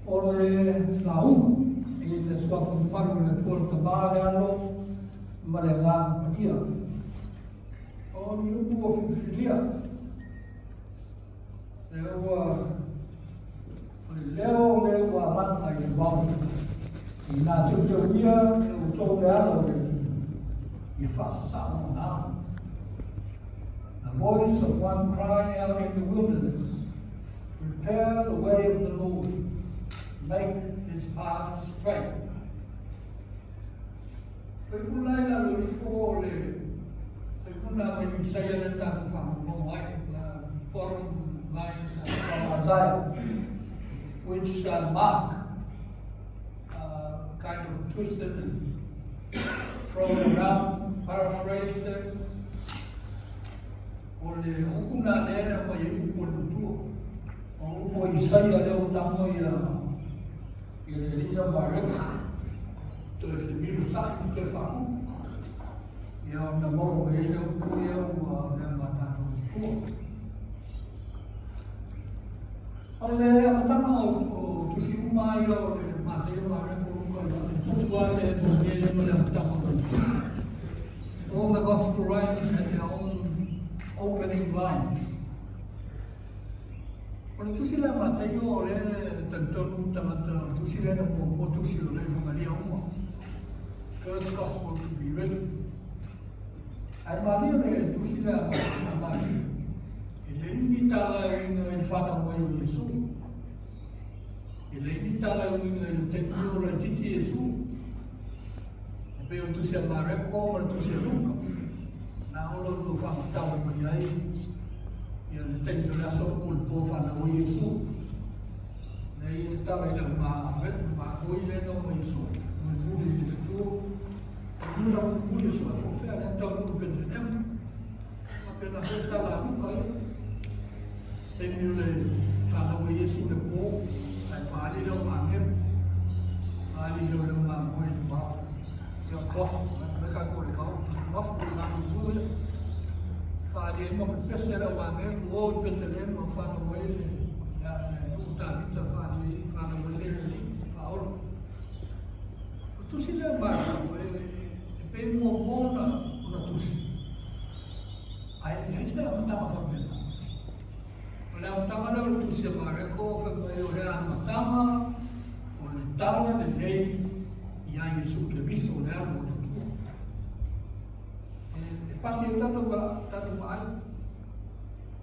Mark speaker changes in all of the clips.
Speaker 1: O le lauga i le suafa mamalu o le Atua le Tama, le Alo ma le Agaga Paia. O ni upu ua filifilia, lea ua o le leo lea ua alaga i le vao, ina teuteulia e outou le ala o le Alii, ia faasasao ona ala. The voice of one crying out in the wilderness, prepare the way of the Lord, make his path straight. Faipuna i lalo ifo o le faipuna mai le Isaia le tatou faalogologo ai, the bottom lines are from Isaiah, which Mark kind of twisted and thrown around, paraphrased it. O le upu na lea e aumai ai upu o le matua. O upu o Isaia lea ua tago ia ia le alii lea o Mareka. Toe femilo sa'i ma toe faauu. Ia ona maua mai ai le upu ia ua avea ma tatou matua. O le amataga o tusi uma ia o le Mateio, Mareko, Luka, Ioane, tupu lava le Evangelia ma le amataga o le All the gospel writers had their own opening lines. O le tusi lea Mateio o le talitonu tagata o le tusi lea na muamua tusi o le Evangelia uma. First gospel to be written. Ae malie le tusi lea a Marie, e leai ni tala e uiga i le fanau mai o Iesu. E leai ni tala e uiga i le taimi o laitiiti Iesu. E pei o le tusi a Mareko ma le tusi a Luka. Na olo lo whakatau mai ai ia le taimi o le aso o le pō whanau o Iesu. Nei le tala i lau ma ma oi le no ma Iesu. Mo muli i le fitu. Luna muli so o fea le tau nu Bethlehem. Ma pena he tala a Luka ia. Taimi o le whanau o Iesu le pō, ai whaali leo ma ngelu. Whaali leo leo ma moe le vao. Ia tofu, me ka ko le vao, tofu le ngā mu ia. Whaali e mo pese leo ma ngelu, o i Bethlehem o whanau e le, ia, le nu Tāvita whaali e whanau e le le whaolo. O tusi lea Mareko e, e pei muamua ona, ona tusi. Ae leai se amataga faapena. O le amataga lea o le tusi a Mareko, fai mai o le amataga o le tala lelei ia Iesu Keriso le Alo o le Atua. E, e pasi ai tatou tatou vaai.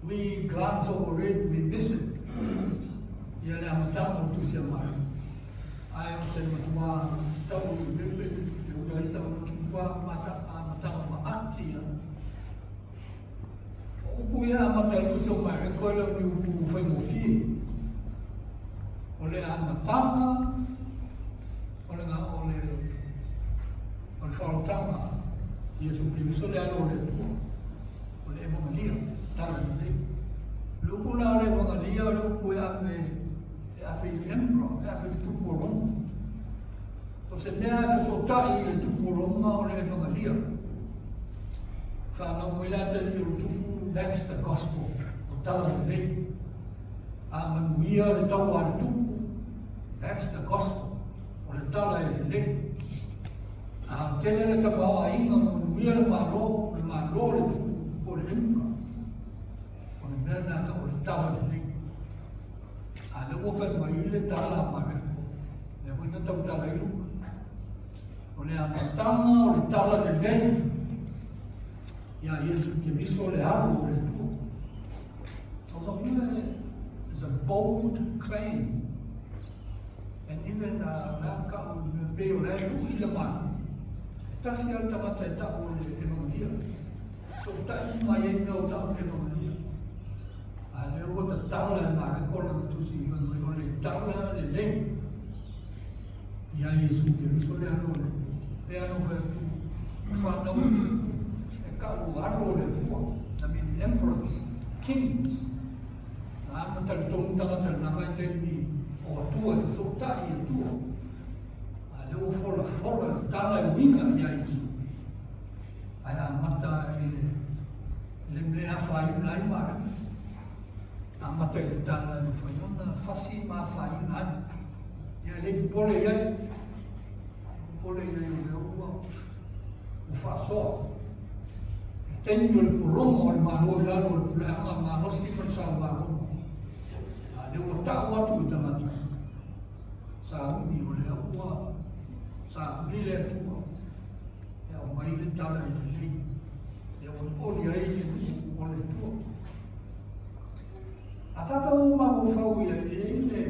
Speaker 1: We glance over it, we miss it. Ia le amataga o le tusi a Mareko. Ae o se matua tau i pepe, te ura isa o le matua mata, amataga ma ati ia. O upu ia amata i le tusi o Mareko e le o ni upu faigofie. O le amataga o le, o le, o le faaolataga Iesu Keriso le Alo o le Atua. O le Evangelia, tala lelei. O le upu la o le Evangelia o le upu e ave e ave i le emperor, e ave i le tupu o Roma. O se mea e fesootai i le tupu o Roma o le Evangelia. Whanau mai la te o le tupu, that's the gospel, o tala lelei. A manuia le taua a le tupu, that's the gospel, o le tala e lelei. A tele le tamaoaiga ma manuia le Malo, le Malo le tupu po o le emperor. O le mea lena tau o le tala lelei. A lea ua fai mai le tala a Mareko, lea foi na tautala ai Luka. O le amataga o le tala lelei ia Iesu Keriso le Alo o le Atua. O magia is a bold claim. And even la ka'u me pei o la e lu'i le Malo. E tasi lava le tagata e ta'u o le Evangelia. So'ota'i uma ai ai mea o ta'u Evangelia. A lea ua tatala e Mareko lana tusi fai mai o le tala lelei ia Iesu Keriso le Alo o le Atua. Le alo fai atu o whanau e ka'u alo o le Atua. I mean emperors, kings. Na ma talitonu tagata lena vaitaimi o Atua e fesootai i Atua. A lea ua folafola le tala e uiga ia Iesu. Ae amata i le, i le mea e afaina ai Mareko. Amata i le tala e mafai ona fasi ma afaina ai. E le popole i ai. Popole i ai o lea ua ua faasoa. Le taimi o le pologa o le Malo i lalo o le puleaga malosi ma le saogaloma. A lea ua tau atu i tagata sauni o lea ua sauni le Atua e aumai le tala i lelei e olioli ai le nuu o le Atua. A tatou mafaufau i ai, e i ai le,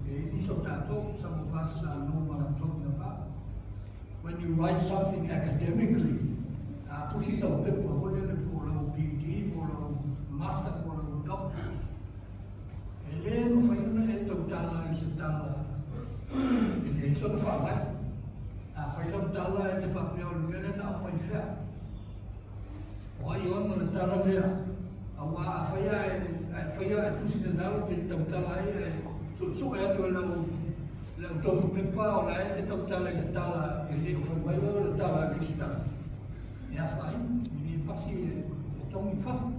Speaker 1: e i ai nisi o tatou, some of us know what I'm talking about. When you write something academically, a tusi sau pepa, foi lele po o lau PhD, po o lau master, po o lau doctor, e le mafai ona e tautala i se tala e leai sona faavae. A fai lau tala e te faapea o le mea lea na aumai fea. O ai ona le tala lea, aua afai ae e faia ae tusi tatalo pe tautala ai ae suesue atu e lau le au tohu pepa o la e te tautala i le tala e le o fai mai oe o le tala a le isi tala. E afaina, e le pasi e togi i fafo.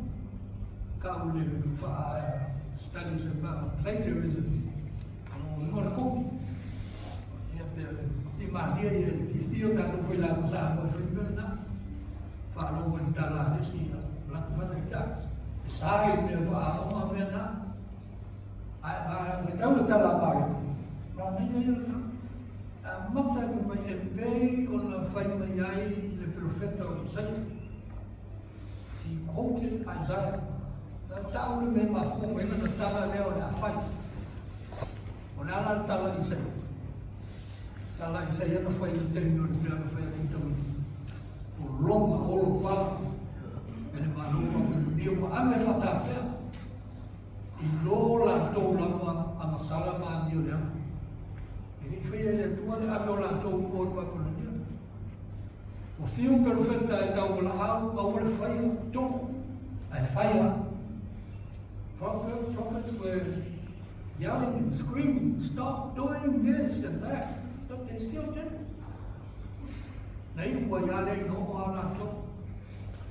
Speaker 1: Kau le faa studies about plagiarism. O luga o le kopi. Ia pe i malia ia i fiafia o tatou failauga Samoa e fai le mea lena. Faalogo i le tala a le isi ia latou faataitai. E sa i le mea faaaoga mea na. Ae a tau le tala a Maria, manaia ia lena. Amata e mai e pei ona fai mai ai le perofeta o Isaia. He quoted Isaiah. Na tau le mea mafua mai na tala lea o le a fai. O le ala le tala Isaia. Tala Isaia na fai le taimi o le mea na fai atu tamaiti. O loma olo pala e le Malo Papelonia ua ave faatafea i lo latou lava agasala ma amio leaga. E le i faia e le Atua le ave o latou i o i Papelonia. Ua fiu perofeta e tauwalaau, aua le faia, too, ae faia. Prophets were yelling and screaming, stop doing this and that, but they still did it. Na iu ua ia le no a latou.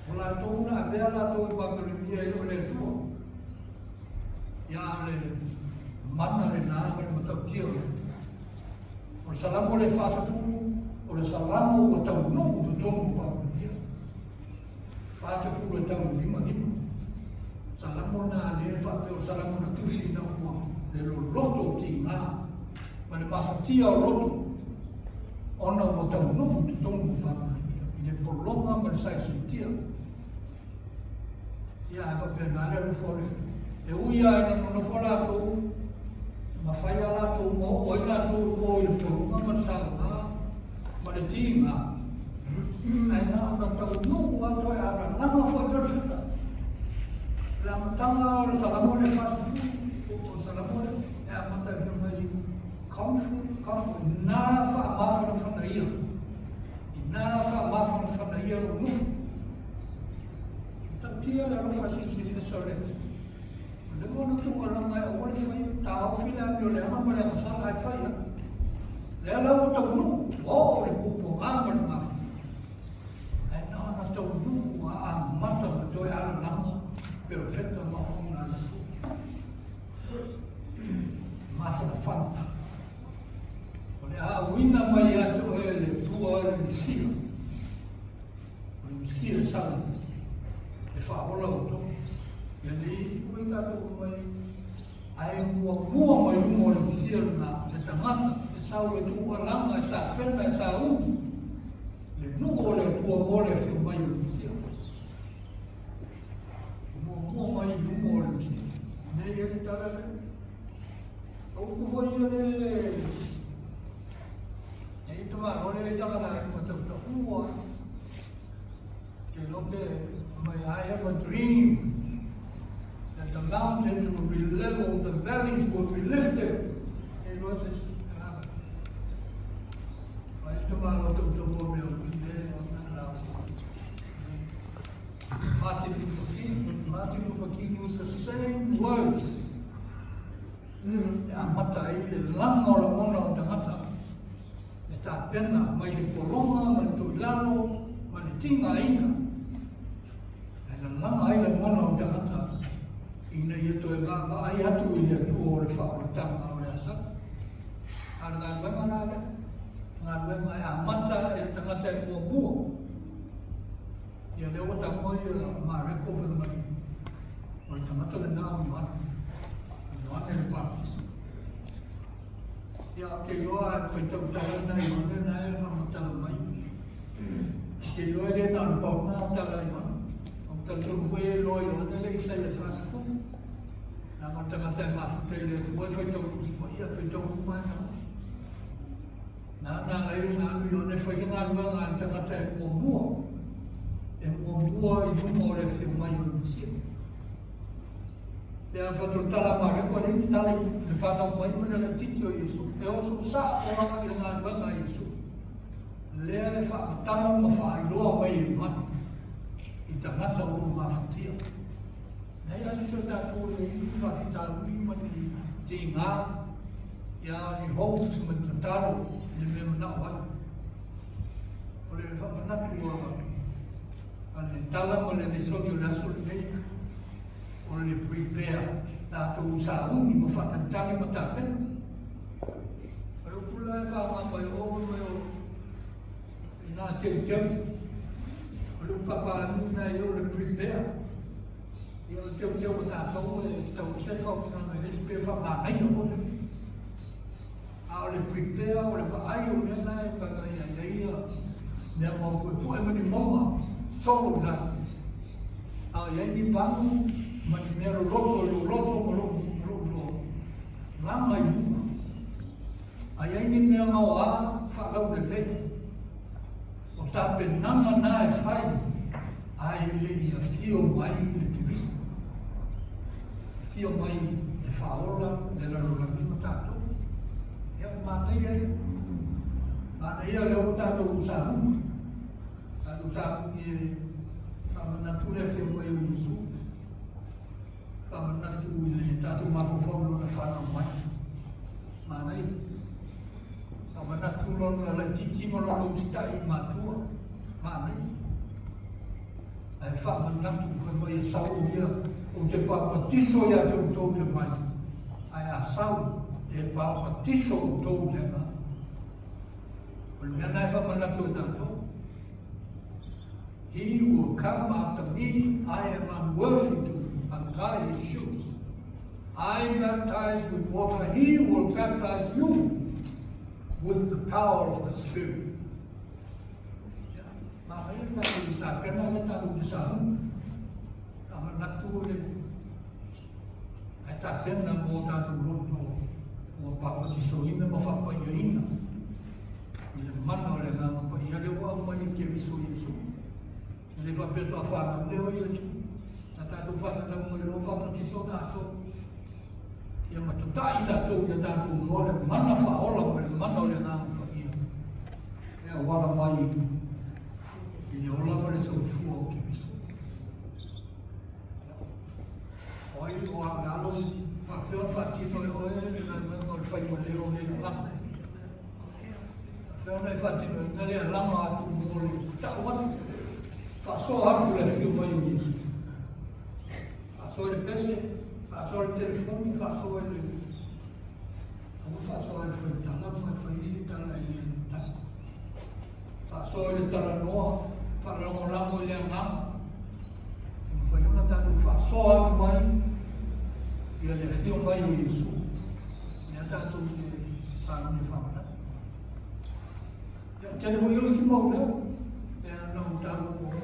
Speaker 1: O latou na avea latou i Papelonia e le o le Atua. Ia le mana le na ma le matautia o le Atua. O le Salamo le 40, o le Salamo ua taunuu i totonu o Papelonia. 40 e tau i lima lima. Salamo na le faapea o Salamo na tusi ina ua le loloto o tiga ma le mafatia o loto ona ua taunuu i totonu o Papelonia i le pologa ma le saisaitia. Ia, ae faapena le alofa o le Atua. E ui lava ina nonofo latou, ma fai a latou ma oo ai latou i o i le pologa ma le saoga ma le tiga, ae na ona taunuu lava toe alalaga foi perofeta. O le amataga o le Salamo lea 40, o le Salamo lea e amata e fai mai, Comfort, comfort, ina faamafanafana ia, ina faamafanafana ia lou nuu. Tautia le alofa silisili ese o le Atua. O lea ua na tuualanga e aua le faia, taofi le amio leaga ma le agasala ae fai lava. Lea la ua taunuu, ua oo i le puapuaga ma le mafatia. Ae na ona taunuu a amata ona toe alalaga perofeta ma auauna a le Atua. Mafanafana. O le a auina mai ia te oe le Atua le Mesia. O le Mesia e sau e faaola outou. Ia nei ua i tatou mai ae muamua mai luma o le Mesia lena, le tagata e sau e tuualaga, e tapena, e sauni le nuu o le Atua mo le afio mai o le Mesia. Muamua mai luma o le Mesia. Nei e le tala lea. O upu foi ia le e tama o le tala la ma tau tau ua. Te loke mai I have a dream that the mountains will be leveled, the valleys will be lifted. E loa se Ai tama o tau tau o mea o le o na la. Martin Luther King, Martin Luther King used the same words. E amata ai le laga o lagona o tagata e tapena mai le pologa ma le toilalo ma le tigaina. E lalaga ai lagona o tagata ina ia toe vaavaai atu i le Atua o le faaolataga o le asala. A o le galuega la lea, galuega e amata e le tagata e muamua. Ia lea ua tago ia Mareko fai mai, o le tagata lena o Ioane. Ioane le Papatiso. Ia, ou te iloa a faitau tala na Ioane na e faamatala mai. Ou te iloa e le na o le pau na o tala a Ioane. Ou te talitonu foi e iloa Ioane le Isaia 40. Leaga o le tagata e mafuta i le Atua e faitau Tusi Paia, e faitau uma e tagata. Na na ala ai ona alu Ioane e fai le galuega a le tagata e muamua, e muamua i luma o le afio mai o le Mesia. Pe a faatolotala a Mareko e leai ni tala i le fanau mai ma le laitiiti o Iesu. E oso sao lava i le galuega a Iesu. Lea e faamatala ma faailoa mai e Ioane i tagata o lo o mafutia. Leai lava se isi o tatou e i ai ni faafitauli ma ni tiga, ia ni hopes ma ni tatalo i le mea manao ai. O le faamanatu a le tala ma le lesoni o le aso lenei, o le prepare tatou sauni ma faatalitali ma tapena. O le upu la e faaaoga mai o mai o i nā teuteu. O le upu faapalagi na e o le prepare. Ia o le teuteu o tatou e tau ese le faaopinaga e le isi pe faamanaia foi. A o le prepare o le vaai o mea na e paga ia ia ia mea mau puepue ma ni mauga solo i lalo. A o i ai ni vanu ma ni mea loloto i lou loto ma lou loa laga i luga. A i ai ni mea gaoa faalaulelei. O tapenaga na e fai ae le i afio mai le Keriso. Afio mai e faaola le lalolagi ma tatou. Ia, manaia ia. Manaia lea ua tatou sauni. Tatou sauni e faamanatu le afio mai o Iesu. Faamanatu i le tatou mafaufau i lona fanau mai. Manaia. Faamanatu lona laitiiti ma lona usitai i matua. Manaia. Ae faamanatu fai mai e sau o ia, ou te papatiso ia te outou i le vai, ae a sau e papatiso outou i le Agaga. O le mea lena e faamanatu e tatou. He will come after me, I am unworthy to untie his shoes. I baptize with water, he will baptize you with the power of the Spirit. Manaia le tatou tapena le tatou te sauni. Ka manatu le ae tapena mo tatou loto ua papatisoina ma faapaiaina i le mana o le Agaga Paia lea ua aumai e Keriso Iesu. E le faapea toa whanau lea o Iesu. Na tatou whanau mai loa papatiso tatou. Ia matatai tatou ia tatou loa le mana whaola ma le mana o le Agaga Paia. E auala mai i le ola ma le soifua o Keriso. O ai o a alo faafefea ona faatino e oe le galuega o le fai maleo o le alaga. Faafefea ona e faatinoina le alaga atu mo le tau atu, faasoa atu le afio mai o Iesu. Faasoa i le pese, faasoa i le telefoni, faasoa i le Aua faasoa i le faitala ma fai isi tala e le tali. Faasoa i le talanoa, faalagolago i le agaga. E mafai ona tatou faasoa atu ai ia le afio mai o Iesu. Lea tatou te sauni e faamanatu. Ia, tele foi o isi mau leo, e ana o taua muamua.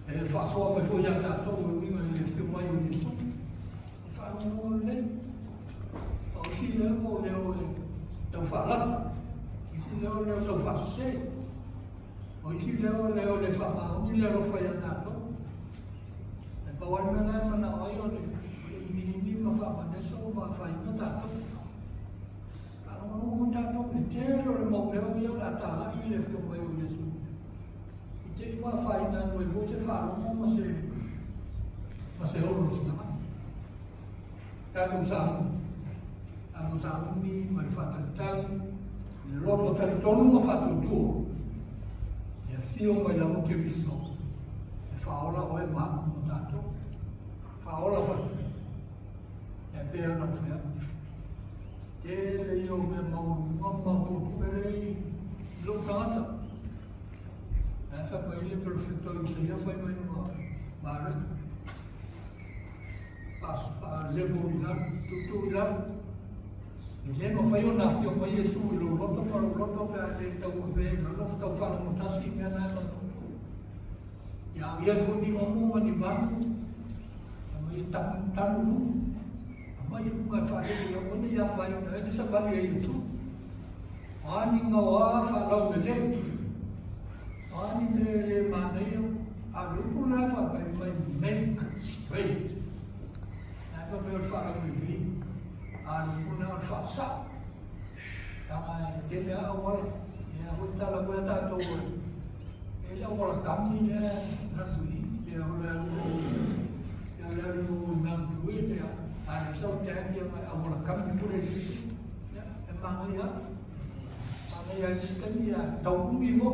Speaker 1: E faasoa mai foi ia tatou e uiga i le afio mai o Iesu. E faalogologo lelei. O isi leo o leo e tau faalata, isi leo o leo tau faasese, o isi leo o leo le faamaoni le alofa ia tatou. E pau lava le mea la e manao ai o le iniini ma faamaneso ma afaina tatou. Faalogologo tatou i le tele o le mau leo ia o le a talai i le afio mai o Iesu. I te i ua afaina atu ai foi se faalogo ma se olo o se tagata. Tatou sauni, tatou sauni ma le faatalitali, le loto talitonu ma faatuatua, e afio mai lava Keriso e faaola oe ma au ma tatou. Faaola faafetai. E pei ona ou fai atu. Tele ia o mea maualuluga ma mapuepue lea i lou tagata. Ae fai mai le perofeta o Isaia fai mai ma Mareta. Level i lalo, tuutuu i lalo. E le mafai ona afio mai Iesu i lou loto ma lou loto pe a le tauavea i lalo tau faalogotasi i mea na e manaomia. Ia au ia foi ni omo ma ni vanu, aumai e tanu, tanu luga. Aumai i luga e faalele ia aua ne i afaina ai le savali a Iesu. O a ni gaoa faalaulelei, o a ni mea e le manaia, a o le upu lena e faapea mai, make straight. Na e faapea o le faalaulelei, a o le upu lena o le faasao. Leaga e tele lava auala, ia foi tala foi a tatou e le auala kami lea e alu i i, pe o le alu pe o le alu i Mount Druitt, ia, a le sau tag ia auala kami mo le ia, e manaia lava. Manaia i isi taimi, ia, tau umi foi.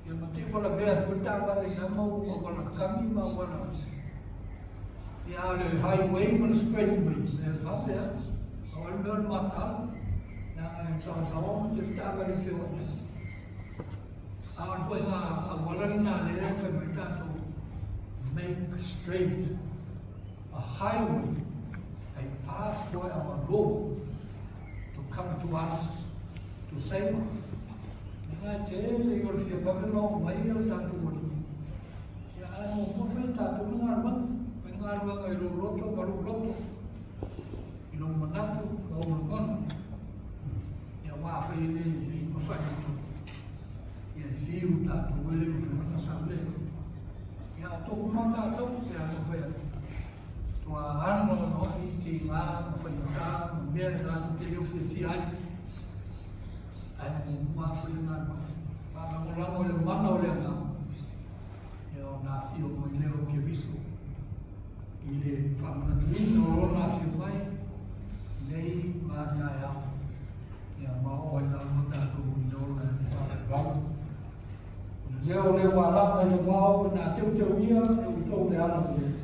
Speaker 1: Ia ma te ua lavea atu ai le taavale i na mau auala kami ma auala ia a o le highway ma le straight way, e vave lava. O ai le mea o le mataala, leaga e saosaoa ma tele taavale e feoai ai. A o le ituaiga auala lena lea e fai mai tatou, make straight a highway, a path for our Lord to come to us, to save us. Inga e tele i o le fia vave ma oo mai o le tatou Alii. Ia ae muamua fai e tatou le galuega. Fai galuega i lou loto ma lou loto, i lou manatu ma ou lagona. Ia aua afai e le lelei ma faaletonu, ia e fiu tatou e le mafai ona saolele. Ia a tofu ma tatou, pe a mafai atu. Tua anoanoai i tiga ma faigata ma mea e latou te le o fiafia ai. Ae muamua lava fai le galuega. Faalagolago i le mana o le Agaga, ia ona afio mai lea o Keriso i le faamanatuina o lona afio mai nei ma a taeao, ia ma oo ai lava tatou i le ola e faavavau. O le leo lea ua alaga i le vao ina teuteulia e outou le ala o le Atua.